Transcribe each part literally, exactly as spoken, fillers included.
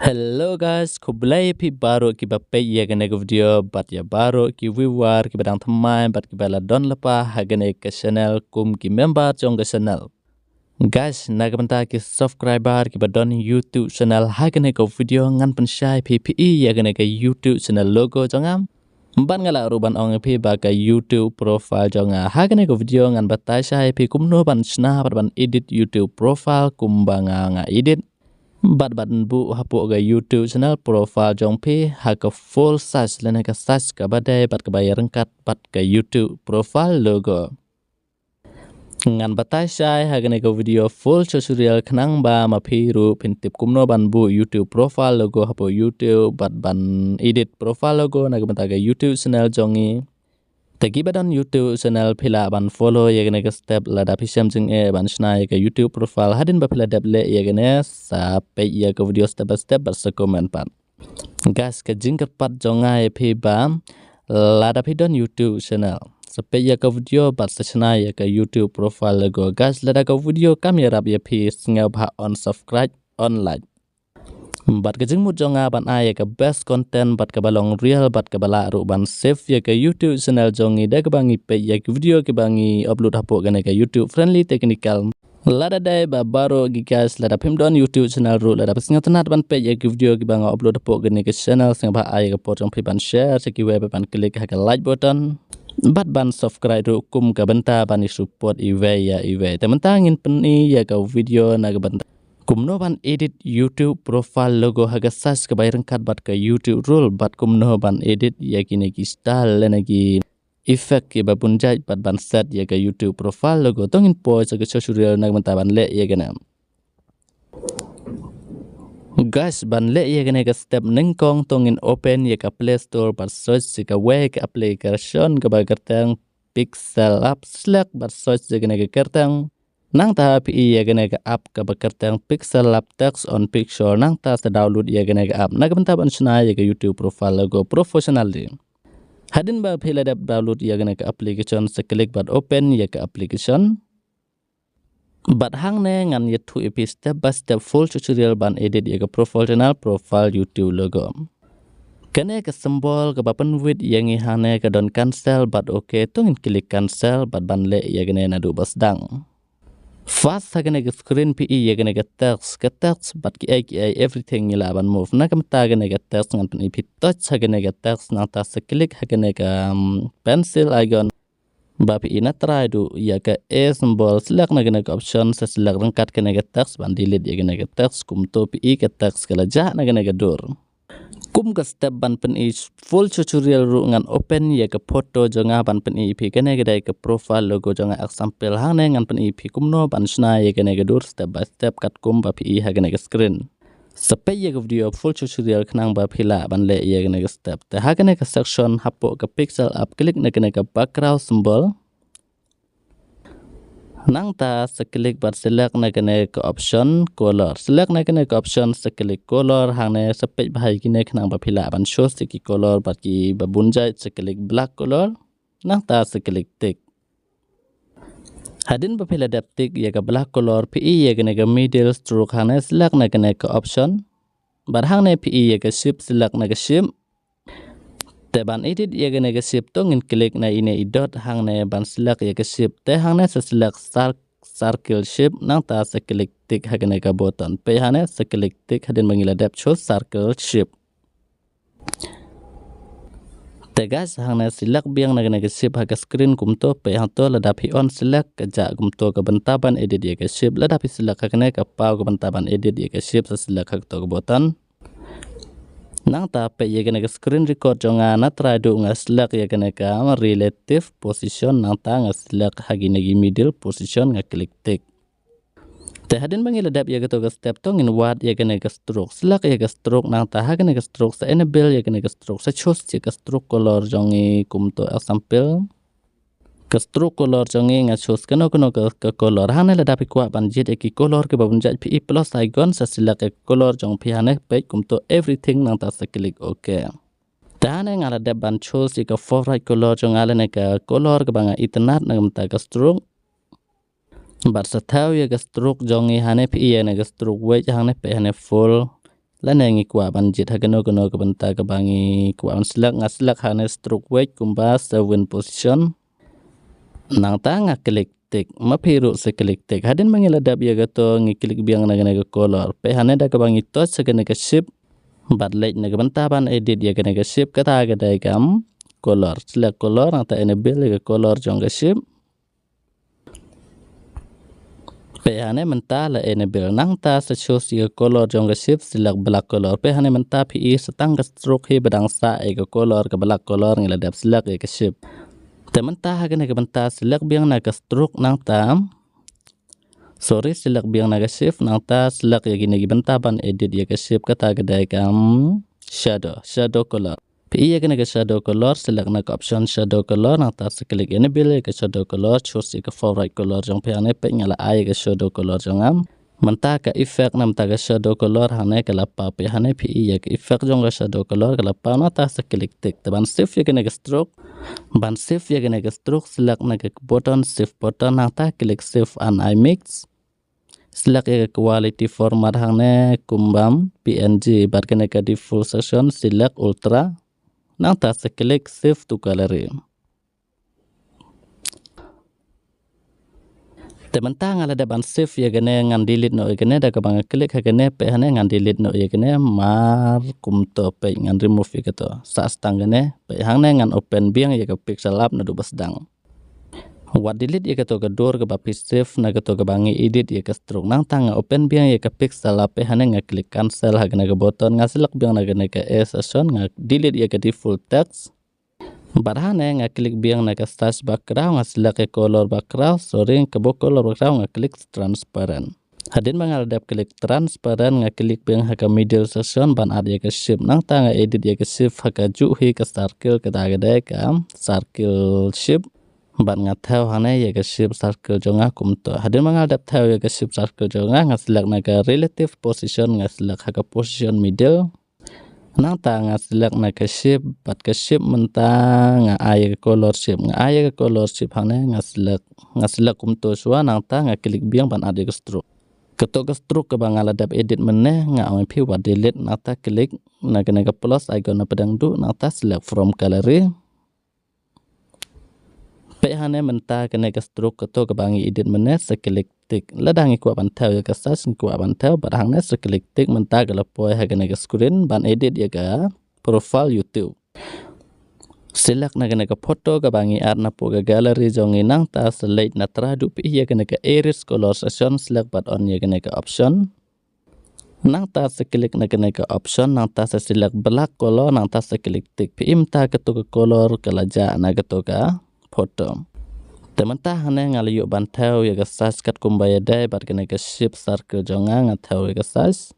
Hello guys, khublei phi baroh kiba peit ïa kane ka video bad ïa baroh ki viewer kiba dang thymmai bad kiba la don lypa ha kane ka channel kum ki member jong ka channel. Guys, na ka bynta ki subscriber kiba don YouTube channel, ha kane ka video ngan pynshai phi phi ïa kane ka YouTube channel logo jong nga. Bad nga lah ruh ban ong ïa phi ba ka YouTube profile jong nga. Ha kane ka video ngan batai shai phi kumno ban shna bad ban edit YouTube profile kumba nga nga edit. Bad ban buh hapoh ka YouTube channel profile jong phi ha ka full size lane ka size kaba dei bad kaba ïaryngkat bad ka YouTube profile logo. Ngan batai shai ha kane ka video full tutorial khnang ba ma phi ruh phin tip kumno ban buh YouTube profile logo hapoh YouTube bad ban edit profile logo na ka bynta ka YouTube channel jong ngi. Te kiba don YouTube channel phi lah ban follow ïa kane ka step lada phi shem jingeh ban shna ïa ka YouTube profile. Hadien ba phi la dep leh ïa kane, sa peit ïa ka video step by step bad sa comment pat. Guys, ka jingkyrpad jong nga ïa phi ba lada phi don YouTube channel, sa peit ïa ka video bad sa shna ïa ka YouTube profile logo. Guys, lada ka video kam ïarap ïa phi, sngewbha unsubscribe, unlike. Bad ka jingmut jong nga ban ai ïa ka best content bad kaba long real bad kaba lah ruh ban save ïa ka YouTube channel jong ngi da kaba ngi peit ïa ka video kiba ngi upload hapoh kane ka YouTube Friendly Technical. Lada dei ba baroh ki guys, lada phim don YouTube channel ruh, lada phi sngewtynnat ban peit ïa ki video kiba nga upload hapoh kane ka channel, sngewbha ai ïa ka por jong phi ban share, sa kiwei pat ban click ha ka like button bad ban subscribe ruh kum ka bynta ban ïa support iwei ïa iwei. Te mynta ngin pyni ïa ka video na ka bynta kumno ban edit YouTube profile logo ha ka size kaba ïaryngkat bad ka YouTube rule bad kumno ban edit ïa kine ki style lane ki effect kiba bun jait bad ban set ïa ka YouTube profile logo. To ngin poi sha ka tutorial na ka bynta ban leh ïa kane. Guys, ban leh ïa kane ka step nyngkong to ngin open ïa ka Play Store bad search ïa kawei ka application kaba kyrteng Pixel App, select bad search ïa kane ka kyrteng. Nangta phi ïa kane ka app kaba kyrteng Pixel App Text on Pixel, nangta sa download ïa kane ka app na ka bynta ban shna ïa ka YouTube profile logo professionally. Hadien ba phi la dep download ïa kane ka application, sa click bad open ïa ka application. Bad hangne ngan ïathuh ïa phi step by step full tutorial ban edit ïa ka profile channel, profile YouTube logo. Kane ka symbol kaba pynwit ïa ngi hangne ka don cancel bad okay, to ngin click cancel bad ban leh ïa kane naduh ba sdang. First ha kane ka screen phi ïa kane ka text, ka text bad kiei kiei everything ngi lah ban move. Na ka bynta kane ka text ngan pyni phi touch ha kane ka text, nangta sa click ha kane ka um, pencil icon. Ba phi ïa na trai duh ïa ka A symbol, select na kane ka option, sa select ryngkat kane ka text ban delete ïa kane ka text. Kumto phi ïa ka text ka la jah na kane ka dur. Kum ka step ban pyni full tutorial ruh ngan open ïa ka photo jong nga ban pyni phi. Kane ka dei ka profile logo jong nga, example hangne ngan pyni phi kumno ban shna ïa kane ka dur step by step katkum ba phi ïa ha kane ka screen. Sa peit ïa ka video full tutorial khnang ba phi lah ban leh ïa kane ka step. Te ha kane ka section hapoh ka Pixel App, click na kane ka background symbol. Nangta sa click bad select na kane ka option color. Select na kane ka option, sa click color, hangne sa peit bha ïa kine khnang ba phi lah ban choose ïa ki color bad kiba bun jait, sa click black color. Nangta sa click tick. Hadien ba phi la dep tick ïa ka black color, phi ïa kane ka middle stroke, hangne select na kane ka option. Bad hangne phi ïa ka shape, select na ka shape. Te ban edit ïa kane ka shape to ngin click na ine i dot hangne ban select ïa ka shape. Te hangne sa select cir-, circle shape, nangta sa click tick ha kane ka button. Peit hangne sa click tick hadien ba ngi la dep choose circle shape. Te guys, hangne select biang na kane ka shape ha ka screen kumto, peit hangto lada phi unselect ka jah kumto. Ka bynta ban edit ïa ka shape, lada phi select ha kane ka paw, ka bynta ban edit ïa ka shape sa select ha kato ka button. Nangta peit ïa kane ka screen record jong nga, na trai duh nga select ïa kane ka relative position, nangta nga select ha kine ki middle position, nga click tick. Te hadien ba ngi la dep ïa kato ka step to ngin wad ïa kane ka stroke. Select ïa ka stroke, nangta ha kane ka stroke sa enable ïa kane ka stroke, sa choose ïa ka stroke color jong ngi kumto, example. Ka stroke color jong ngi nga choose kano kano ka, ka color. Hangne lada phi kwah ban jied ïa ki color kiba bun jait, phi ïa plus icon, sa select ïa ka color jong phi hangne, peit kumto everything, nangta sa click okay. Te hangne nga la dep ban choose ïa ka favorite color jong nga lane ka color kaba nga itynnad na ka bynta ka stroke. Bad sa thaw ïa ka stroke jong ngi hangne, phi ïa na ka stroke weight hangne, peit hangne full Lane ngi kwah ban jied ha kano kano ka bynta kaba ngi kwah ban select, nga select hangne stroke weight kumba seven position. Nangta nga klik tick, ma phi ruh sa klik tick. Hadien ba ngi la dep ïa kato ngi klik biang na kane ka color. Peit hangne da kaba ngi touch sa kane ka shape. Bad leit na ka bynta ban edit ïa kane ka shape kata ka dei kam color. Select color nangta enable ïa ka color jong ka shape. Peit hangne mynta la enable nangta sa choose ïa ka color jong ka shape select black color. Peit hangne mynta phi i sa tang ka stroke hi ba dang sah ïa ka color ka black color ngi la dep select ïa ka shape. Te mynta ha kane ka bynta select biang na ka stroke nangta. Sorry, select biang na ka shape nangta select ïa kine ki bynta ban edit ïa ka shape kata ka dei kam shadow, shadow color. Phi i ïa kane ka shadow color select na ka option shadow color nangta sa klik enable ïa ka shadow color choose ïa ka favorite color jong phi hangne peit nga la ai ïa ka shadow color jong nga. Mynta ka effect na mynta ka shadow color hangne ka la paw peit hangne phi i ïa ka effect jong ka shadow color ka la paw nangta sa klik tick te ban save ïa kane ka stroke. Ban save ïa kane ka stroke select na ka button save button nangta klik save and image. Select ïa ka quality format hangne kumba P N G bad kane ka default section select ultra. Nangta sa klik save to gallery. Te mynta nga la dep ban save ïa kane ngan delete noh ïa kane da kaba nga klik ha kane peit hangne ngan delete noh ïa kane mar kumto peit ngan remove ïa kato. Sa stang kane peit hangne ngan open biang ïa ka pixel lab naduh ba sdang. Wat delete ïa kato ka dur kaba phi save na kato kaba ngi edit ïa ka stroke nangta nga open biang ïa ka pixel lab peit hangne nga klik cancel ha kane ka button nga select biang na kane ka A section nga delete ïa ka default text. Bad hangne nga klik biang na ka search background nga select ïa color background sorry ka bo color background nga klik transparent. Hadien ba nga la dep klik transparent nga klik biang ha ka middle section ban add ïa ka shape nangta nga edit ïa ka shape ha ka juh hi ka circle kata ka dei ka circle shape. Bad nga thew hangne ïa ka shape circle jong nga kumto. Hadien ba nga la dep thew ïa ka shape circle jong nga nga select na ka relative position nga select ha ka position middle. Nangta nga select na ka shape bad ka shape mynta nga ai ïa ka color shape nga ai ïa ka color shape hangne nga select nga select kumto shuwa nangta nga klik biang ban add ïa ka stroke. Kato ka stroke kaba nga la dep edit mynne nga ong ïa phi wat delete nangta klik na kane ka plus icon na pdeng duh nangta select from gallery. Peit hangne mynta kane ka stroke kato kaba ngi edit mynne sa klik tick. Lada ngi kwah ban thew ïa ka size ngi kwah ban thew bad hangne sa klik tick mynta ka la poi ha kane ka screen ban edit ïa ka profile YouTube. Select na kane ka photo kaba ngi add na pdeng ka gallery jong ngi nangta sa leit na trai duh phi ïa kane ka erase color section select bad on ïa kane ka option. Nangta sa klik na kane ka option nangta sa select black color nangta sa klik tick phi i mynta kato ka color ka la jah na kato ka photo. Te mynta hangne nga la ïoh ban thew ïa ka size katkum ba ïadei bad kane ka shape circle jong nga nga thew ïa ka size.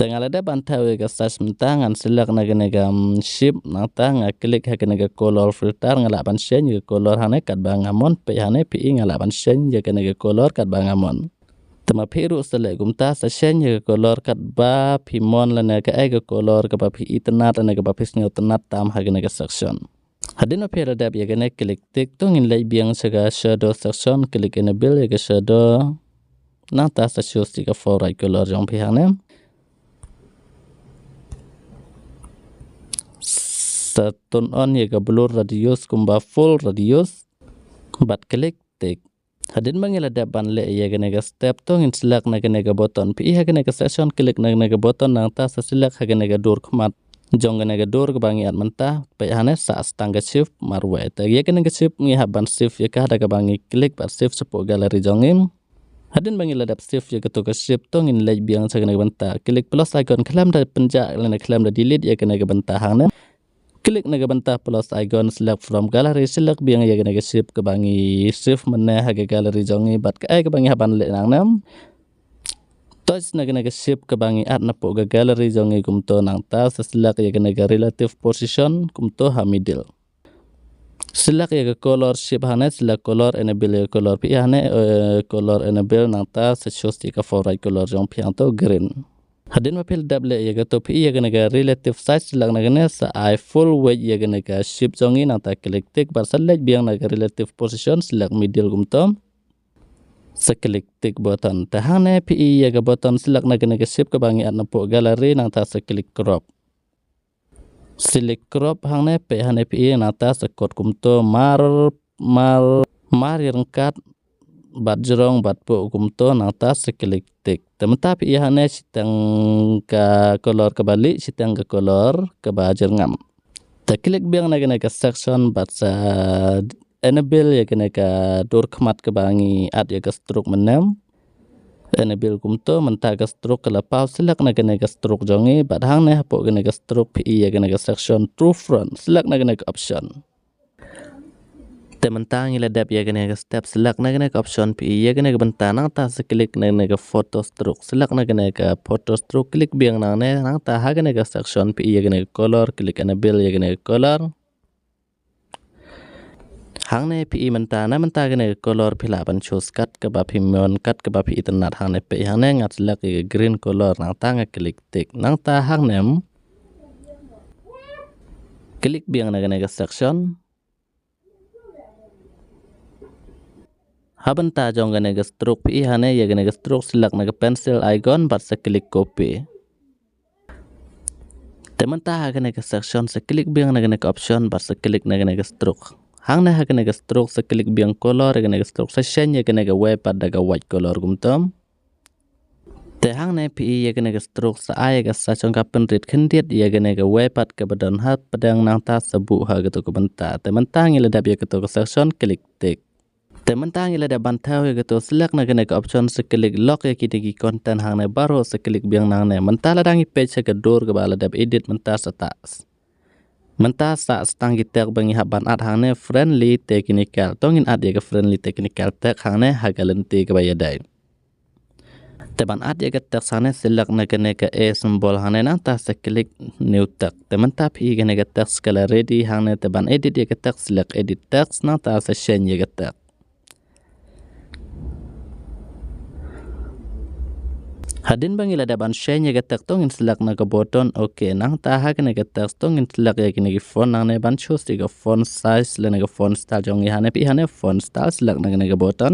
Te nga la dep ban thew ïa ka size mynta ngan select na kane ka shape nangta nga klik ha kane ka color filter nga lah ban change ïa ka color hangne katba nga mon peit hangne phi i nga lah ban change ïa kane ka color katba nga mon. Te ma phi ruh sa leh kumta sa change ïa ka color katba phi mon lane kaei ka color kaba phi i tynnat lane kaba phi sngew tynnat tam ha kane ka section. Hadien ba phi la dep ïa kane klik tick to ngin leit biang sha ka shadow section klik enable ïa ka shadow. Nangta sa choose ïa ka favorite color jong phi hangne. Sa turn on ïa ka blur radius kumba full radius. Bad klik tick. Hadien ba ngi la dep ban leh ïa kane ka step to ngin select na kane ka button phi i ha kane ka section klik na kane ka button nangta sa select ha kane ka dur khmat jong kane ka dur kaba ngi add mynta peit hangne sa stang ka shape marwei te ïa kane ka shape ngi hap ban save ïa ka da kaba ngi klik bad save sha pdeng gallery jong ngi. Hadien ba ngi la dep save ïa kato ka shape to ngin leit biang sha kane ka bynta klik plus icon khlem da pynjah lane khlem da delete ïa kane ka bynta hangne. Klik na ka bynta plus icon select from gallery select biang ïa kane ka shape kaba ngi save mynne ha ka gallery jong ngi bad kaei kaba ngi hap ban leh nangne. Touch na kane ka shape kaba ngi add na pdeng ka gallery jong ngi kumto nangta sa select ïa kane ka relative position kumto ha middle. Select ïa ka color shape hangne select color enable ïa ka color phi hangne color enable nangta sa choose ïa ka favorite color jong phi hangto green. Hadien ba phi la dep leh ïa kato, phi ïa kane ka relative size, select na kane, sa ai full weight ïa kane ka shape jong ngi, nangta click tick, bad sa leit biang na ka relative position, select middle kumto. Sa click tick button. Te hangne phi ïa ka button, select na kane ka shape kaba ngi add na poh gallery, nangta sa click crop. Select crop hangne, peit hangne phi ïa, nangta sa kot kumto, mar, mar, mar ïa ryngkat bad jrong bad poh kumto, nangta sa click tick. Te mynta phi ïa hangne shiteng ka color kaba lieh, shiteng ka color kaba jyrngam. Te click biang na kane ka section bad sa enable ïa kane ka dur khmat kaba ngi add ïa ka stroke mynne. Enable kumto, mynta ka stroke ka la paw, select na kane ka stroke jong ngi, bad hangne hapoh kane ka stroke phi ïa kane ka section true front, select na kane ka option. Te mynta ngi la dep ïa kane ka step, select na kane ka option phi ïa kane ka bynta, nangta sa click na kane ka photo stroke, select na kane ka photo stroke, click biang nangne, nangta ha kane ka section phi ïa kane ka color, click enable ïa kane ka color. Hangne phi ïa mynta, na mynta kane ka color phi lah ban choose kat kaba phi mon, kat kaba phi itynnad. Hangne phi ïa hangne nga select ïa ka green color, nangta nga click tick. Nangta hangne click biang na kane ka section. Ha bynta jong kane ka stroke phi ïa hangne ïa kane ka stroke, select na ka pencil icon bad sa click copy. Te mynta ha kane ka section sa click biang na kane ka option bad sa click na kane ka stroke. Hangne ha kane ka stroke sa click biang color ïa kane ka stroke, sa change ïa kane ka wei pat da ka white color kumto. Te hangne phi ïa kane ka stroke sa ai ïa ka sa jong ka pynrit khyndiat ïa kane ka wei pat kaba don ha pdeng, nangta sa buh ha kato ka bynta. Te mynta ngi la dep ïa kato ka section, click tick. Te mynta ngi la dep ban thew ïa kato, select na kane ka option, sa click lock ïa kine ki content hangne baroh, sa click biang nangne. Mynta lada ngi peit sha ka dur kaba la dep edit mynta sa tag. Mynta sa tang ki tag ba ngi hap ban add hangne friendly technical. To ngin add ïa ka friendly technical tag hangne ha ka lynti kaba ïadei. Te ban add ïa ka text hangne select na kane ka A symbol hangne, nangta sa click new text. Te mynta phi ïa kane ka text ka la ready hangne, te ban edit ïa ka text select edit text, nangta sa change ïa ka text. Hadien ba ngi la dep ban change ïa ka text to ngin select na ka button okay, nangta ha kane ka text to ngin select ïa kine ki font hangne, ban choose ïa ka font size lane ka font style jong ngi hangne, phi hangne font style select na kane ka button.